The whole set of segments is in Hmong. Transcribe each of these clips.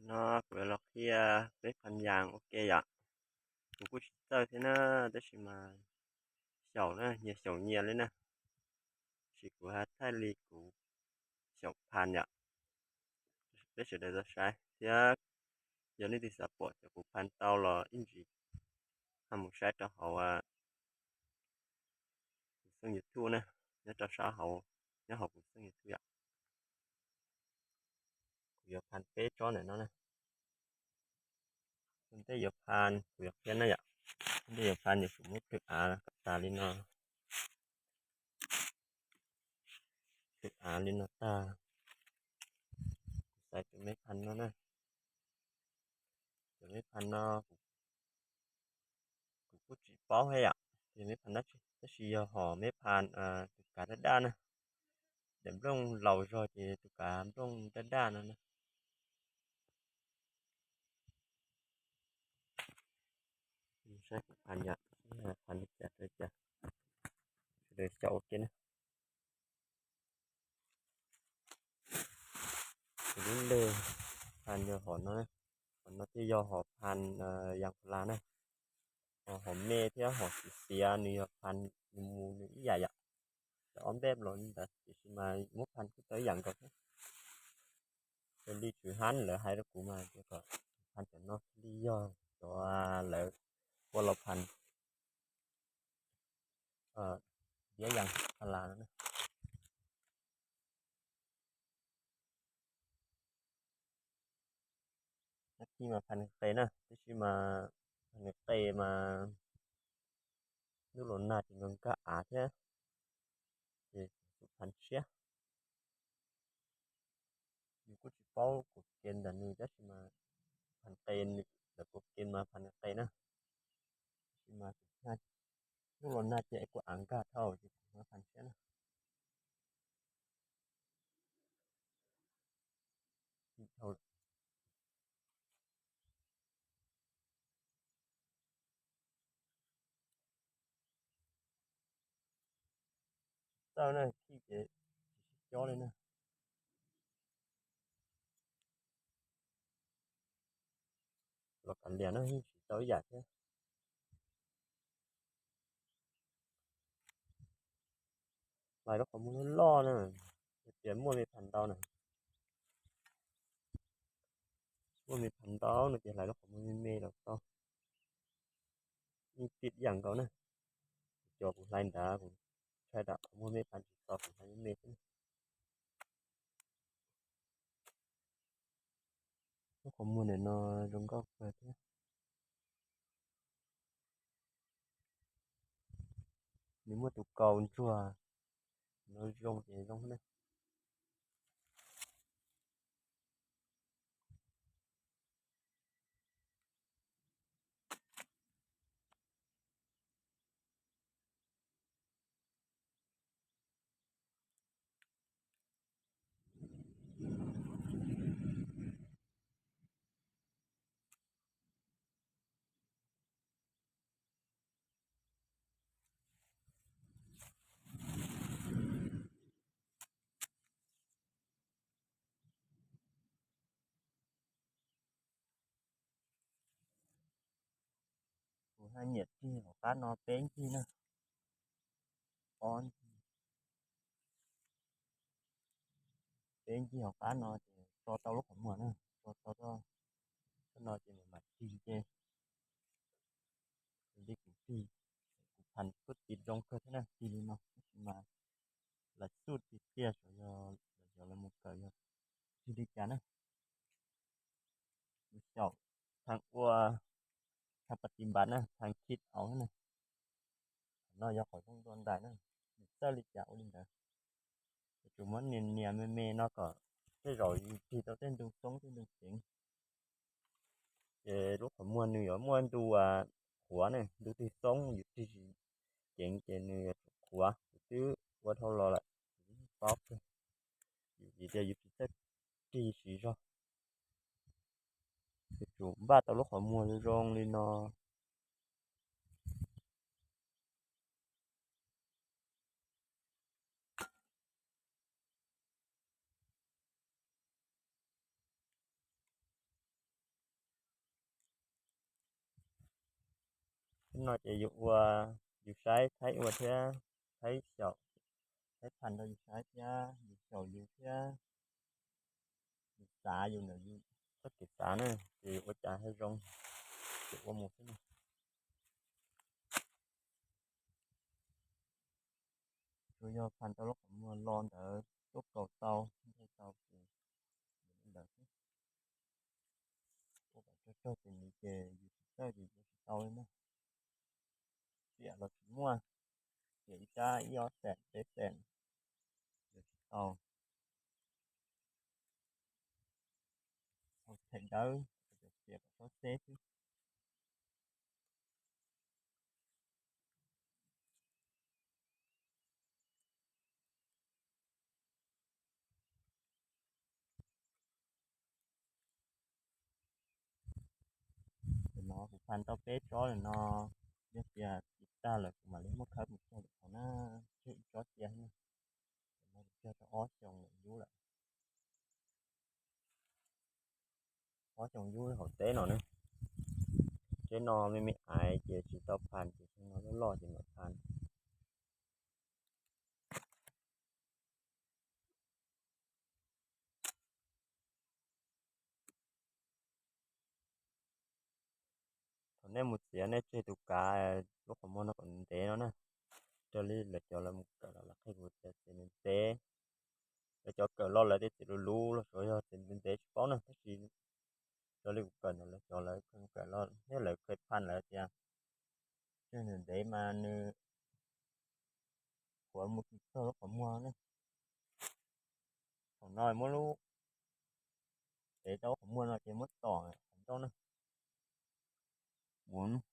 No kuv yuav los qhia peb phan yas ua ke yom. Kuv kuj tsis txawj thiab na, tab sis mas xyaum na, nyias xyaum nyias li na. Tab sis kuv hais thaij li kuv xyaum phan yom. Peb sawv daws tau saib thiab, yog leej twg xav pom cov kuv phan tau los ib ntsis ho mus saib rau hauv kuv xeej YouTube na, nyob rau sab hauv, nyob hauv kuv xeej YouTube yom. Kuv yuav phan peb tsob ntawm no na. Ua ntej yuav phan kuv yuav qhia na yom. Ua ntej yuav phan yuav tsum muab plhws av kom tas li no. Plhws av li no tag, kuv xaiv tus me phan no na. Tus me phan no kuv kuj tsis paub thiab yom, tus me phan dab tsi, tab sis yog hom me phan tus kav daj daj na. Daim nplooj laus zog ces tus kav nplooj daj daj no na. Saib kuv phan yom, phan li cas rau li cas, sawv daws xyaum ua ke na. Kuv lub npe phan yog hom no, hom no thiaj yog hom phan yas pha las na. Hom me thiab hom xiv xiav nws yog phan nws mus nws ib yam yom. Cov ob npej los li ntawd tiam sis mas muab phan kuj tau ib yam nkaus thiab. Raws li tswv hab lawv hais rau kuv mas tias kom phan cov no thiaj li yog cov lawv ua los phan diab yas pha las no na. Nab thij mas phan qe na, tab sis mas phan qe mas ntuj los nag ces nkag nkag av thiab, ces kuv phan siab. Yus kuj tsis paub kuv ke ntawm nws tab sis mas phan qe, ntawm kuv ke mas phan qe na. Tab sis mas ntuj los nag ces kuj av nkag dhau ces kuv phan siab na. Txawj na, thij ces tsis sib cob li na. Los kav liam na, tsis tau ib yam thiab. Hlais lub qhov muag loj loj na, tias muaj me phan ntau na. Muaj me phan ntau no ces hlais lub qhov muag me me los tau. Yeej tib yam nkaus na. Cov kuv hlais nrad kuv ntshai tsam qhov muag me phan tsis tau, kuv hlais me me xwb. Lub qhov muag ntawm no zoo nkauj kawg thiab. Nws muaj tus kaus ntsuag, no zoo ces zoo na. Kuv haj nyiam rig hauv qab no peb ncig na. Ob ncig, peb ncig hauv qab no ces tso tau lub qhov muag na, tso tau, tso no ces mam tig ces li kuv tig, kuv phan kuj tig zoo kawg thiab na, tig li no tab sis mas lawv xuj tiag tiag, xyov yog lawv mus kawm yog tig li cas na. Kuv xyaum thaj ua, thaj pas tis npas na, thaj khib auv na. Qhov no yog qhov zoo dua ntais na, yus txawj li cas ua li ntawd. Yuav tsum muab nias nias me me no kom tej zaum yus tig tau tej ntu xoob tej ntu ceev. Ces lub qhov muag nws yuav muaj ntu qhuav ne, ntu twg xoob yus tig tsis ceev ces nws yuav tsum qhuav. Kuv twb ua dhau los lawm, kuv yeej paub kawg. Yus vim tias yus tsis txawj tig siv zog. Yuav tsum npaj tau lub qhov muag zoo zoo li no. No ces yus ua, yus saib thaib ua thiab, thaib xyaum, thaib phaj rau yus saib thiab yus xyaum yus thiab yus xav yus ntawm yus txoj kev xav na, ces yus ua cas thiaj zoo ces ua mus xwb na. Tsuas yog phaj tau lub qhov muag lo ntawd tuaj kaus tau, nkaug tau ces ntawd xwb. Ua kom tsawg tsawg ces nws ces yus tsis txawj ces ua tsis tau li na. Tsiam los tsis muaj, tsiam ib sab ib ob xees peb xees yuav tsis tau. Hau them dawb, tsiam kom txhob xeb xwb. Tam no kuv phaj tau peb tsob lawm no, yog tias tiv tag lawm kuv mam li muab khawb mus cog lwm qhov na, tseg ib tsob cia na. Tam no kuv cog tau ob xyoos lawm yub lawm. Ob xyoos yub hauv teb no na. Teb no me me aiv ces tsis tau phaj, ces xyoo no loj loj ces mam phaj. Thaum nej mus txiav nej tseg tus kav lub qhov muag no kom ntev no na. Raws li lawv cov lawv mus kawm los lawv qhia kuv tias txiav ntev ntev. Lawv cov kawm los lawv tias txiav luv luv los tsuas yog txiav ntev ntev tsis paub na, tab sis raws li kuv kawm ntawm lawv cov lawv kawm los thiab lawv kawm phaj lawv tias tseg ntev ntev mas nws qhuav mus tsis txog lub qhov muag na. Thaum no muab lub, tev tau lub qhov muag no ces muab tom qhov ncauj na. Ua tsis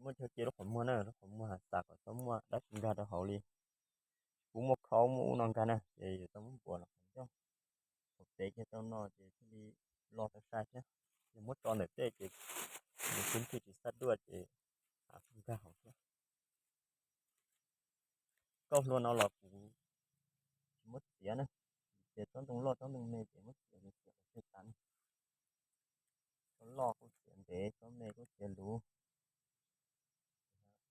muaj chaw cia lub qhov muag na, lub qhov muag xav kom txhob muaj dab tsi nkag rau hauv li. Kuj muaj khaub muaj ub no nkag na, ces yuav tau muab npuas los qhov ncauj. Thaum tev kiag tau no ces thiaj li lo tau sai thiab. Yog muab tso ntawm tej ces nws thiaj tsis xab duaj ces nkag hauv thiab. Kauj hlua no los kuv tsis muab txiav na, ces tsob ntoo loj tsob ntoo me ces muab txiav, nws txiav qhov twg tas na. Tsob loj kuj txiav ntev, tsob me kuj txiav luv.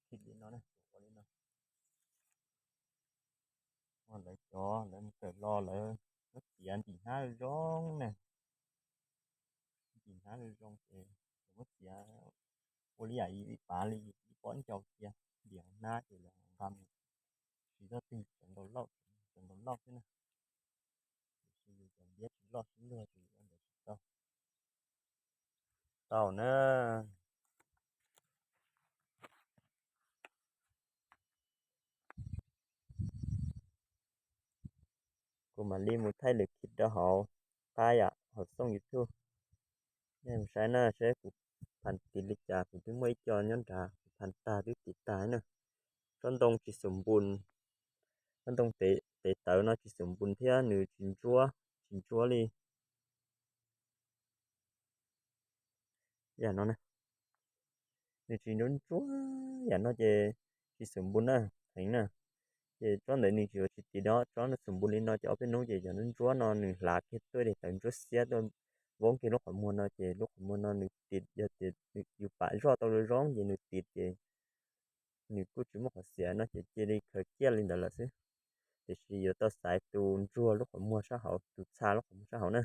Khij li no na, ua li no. Lawv cov lawv mus kawm los lawv muab txiav ntim hnab zoo zoo na. Ntim hnab zoo zoo ces lawv muab txiav ua li yam ib pav li ib pob ncau cia, ntim hnab ces lawv nqa mus siv txoj twg cov nkaus lauj, cov nkaus lauj xwb na. Tiam sis yus cov ntiab tsis loj sib luag ces yus ua ntawd tsis tau. Tau na. Kuv mam li mus thaij lwm khij rau hauv qab yam hauv xooj YouTube. Nej mus saib na, saib kuv phaj tiv li cas, kuv twb muaj ib co nyob nrad, kuv phaj tag twb tiv tag na. Tsob ntoo tsis xum npun, tsob ntoo tev tawv no tsis xum npun thiab nws tsis ntsuab, tsis ntsuab li. Yam no na, nws tsis ntsuab ntsuab, yam no ces tsis xum npun na, heev na. Ces tsob ntawd nws tsis ua tsis tiv, tsob no xum npun li no ces ob peb hnub ces cov ntsuab no nws hlav kiag tuaj li tawv ntsuab xiab tuaj voob kiag lub qhov muag no ces lub qhov muag no nws tiv, yog tias yus pam zoj tau zoo zoo ces nws tiv ces nws kuj tsis muaj qhov xiam no ces cia li khaws ciaj li ntawd lawm xwb. Tiam sis yuav tau xaiv tus ntsuag lub qhov muag sab hauv, tus txha lub qhov muag sab hauv na.